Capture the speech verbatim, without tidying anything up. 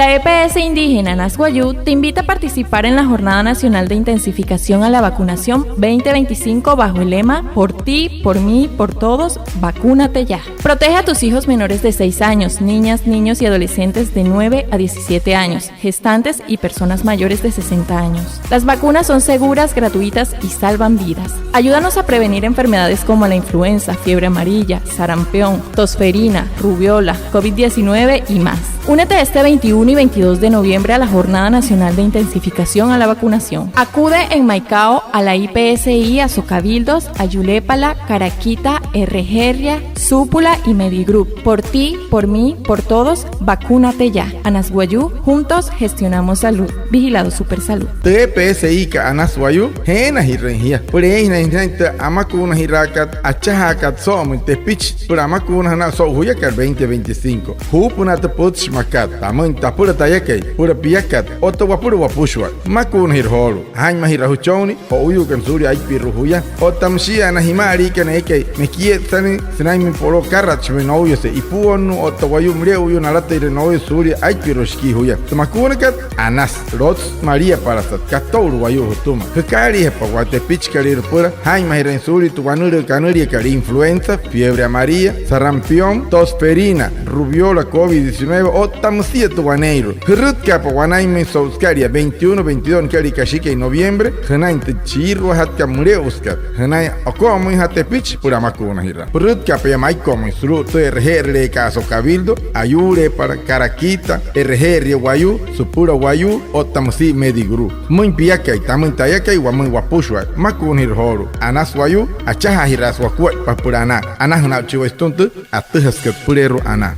La E P S indígena Anas Wayuu te invita a participar en la Jornada Nacional de Intensificación a la Vacunación veinte veinticinco bajo el lema "Por ti, por mí, por todos, vacúnate ya". Protege a tus hijos menores de seis años, niñas, niños y adolescentes de nueve a diecisiete años, gestantes y personas mayores de sesenta años. Las vacunas son seguras, gratuitas y salvan vidas. Ayúdanos a prevenir enfermedades como la influenza, fiebre amarilla, sarampión, tosferina, rubéola, covid diecinueve y más. Únete este veintiuno y veintidós de noviembre a la Jornada Nacional de Intensificación a la Vacunación. Acude en Maicao a la I P S I, Asocabildos, Ayuuleepala, Karaquita, Erejeeria, Supula y Medigroup. Por ti, por mí, por todos, vacúnate ya. Anas Wayuu, juntos gestionamos salud. Vigilado Supersalud. Tü E P S I-kat Anas Wayuu, jeenajirüin jia süpüla eeinjanain jünain tü amakuunajiraakat achajaakat soo'omüin tepichi süpüla amakuunajünaa so'u juyakat veinte veinticinco. Juupünaa tü pütchimakat tamüin tapüla tayakai, süpüla piakat otta wapüla wapüshua. Mmakuunajira joolu'u. Jaa'inmajiraa jüchonnii jo'uyuukana suulia aipirua juya otta müshia na jima'aliikana eekai mekietsüin sünainmüin poloo akaratshimüin nouyase ipuonnuu otta wayuu müle'uyuu nalatairee nouyase suulia aipirua shikii juya. Tü makuunakat, anasü, lotsü, maliapalasat, kato'ulu wayuu jütüma. Jükaaliijapa waya tepichikalüirua süpüla jaa'inmajiraain suulia tü wanülüü kanüliakat influenza, fiebre amarilla, sarampión, tosferina, rubéola, covid diecinueve otta müsia tü waneeirua. Jürütkaapa wanainmüin so'u sükalia veintiuno, veintidós nükalia kashikai noviembre jünain tü chiiruajatkat müle'usükat jünain oko'omüinjaa tepichi süpüla amakuunajiraa. Pürütkaapa yaa Maiko'omüin sulu'u tü e'reje'erüleekat Asocabildo, Ayuuleepala, Karaquita, Erejeeria Wayuu, Supula Wayuu otta müsia Medigroup. Müin piakai, tamüin tayakai, wamüin wapüshua. Mmakuunajira joolu'u. Anas Wayuu, achajaajiraasü wakuaippa süpüla anaa. Anajüna aa'uchii waya sütüma tü atüjasükat süpüleerua anaa.